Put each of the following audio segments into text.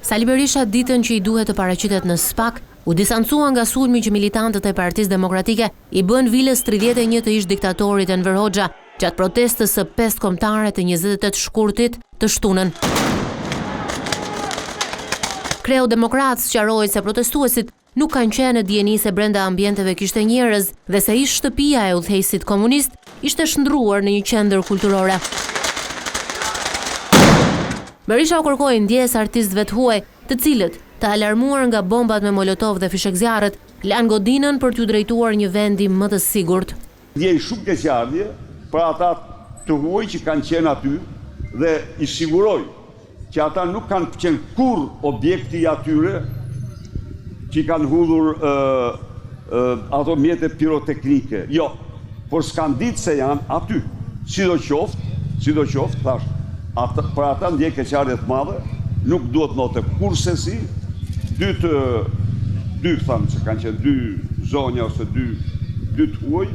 Sali Berisha ditën që i duhet të paraqitet në SPAK, u distancua nga sulmi që militantët e Partisë Demokratike i bënë vilës 31 të ish-diktatorit Enver Hoxha gjatë protestës së pestë kombëtare të 28 shkurtit të shtunën. Kreu demokrat sqaroi se protestuesit nuk kanë qenë në dijeni se brenda ambienteve kishte njerëz dhe se ish-shtëpia e udhëheqësit komunist ishte shndërruar në një qendër kulturore. Berisha u kërkoi ndjesë artistëve të huaj, të cilët, të alarmuar nga bombat me molotov dhe fishekzjarrët, lanë godinën për t'iu drejtuar një vendi më të sigurt. Ndjej shumë keqardhje për ata të huaj që kanë qenë aty dhe i siguroj që ata nuk kanë qenë kurrë objekti i atyre që i kanë hudhur ato mjete piroteknike. Jo, por s'kanë ditë se janë aty. Sidoqoftë, sidoqoftë, thashë, ata, për ata ndjej keqardhje të madhe, nuk duhet të ndodhte kurrsesi, dy të, dy thanë se kanë qenë dy zonja ose dy, dy të huaj,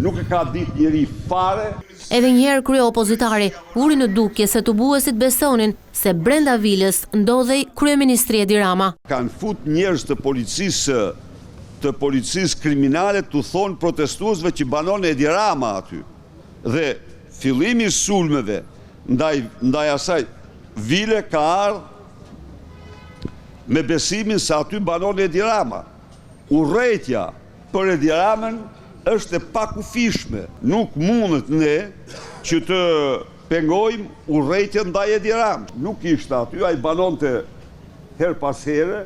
nuk e ka ditë njeri fare. Edhe një herë kryeopozitari vuri në dukje se tubuesit besonin se brenda vilës ndodhej kryeministri Edi Rama. Kanë fut njerëz të policisë të policisë kriminale t'u thonë protestuesve që banon Edi Rama aty. Dhe fillimi i sulmeve ndaj ndaj asaj vile ka ardhë me besimin se aty banon Edi Rama. Urrejtja për Edi Ramën është e pakufishme. Nuk mundet ne që të pengojmë urrejtjen ndaj Edi Ramës. Nuk ishte aty, ai banonte herë pas here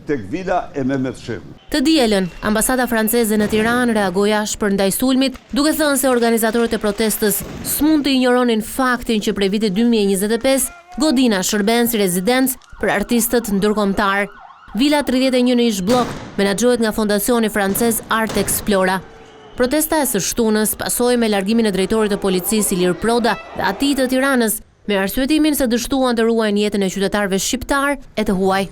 tek vila e Mehmet Shehut. Të dielën, ambasada franceze në Tiranë reagoi ashpër ndaj sulmit, duke thënë se organizatorët e protestës s'mund të injoronin faktin që prej vitit 2025 godina shërben si rezidencë për artistët ndërkombëtarë. Vila 31 në ish-bllok menaxhohet nga fondacioni francez Art Explora. Protesta e së shtunës pasoi me largimin e drejtorit të policisë Ilir Proda dhe atij të Tiranës, me arsyetimin se dështuan të ruajnë jetën e qytetarëve shqiptarë e të huaj.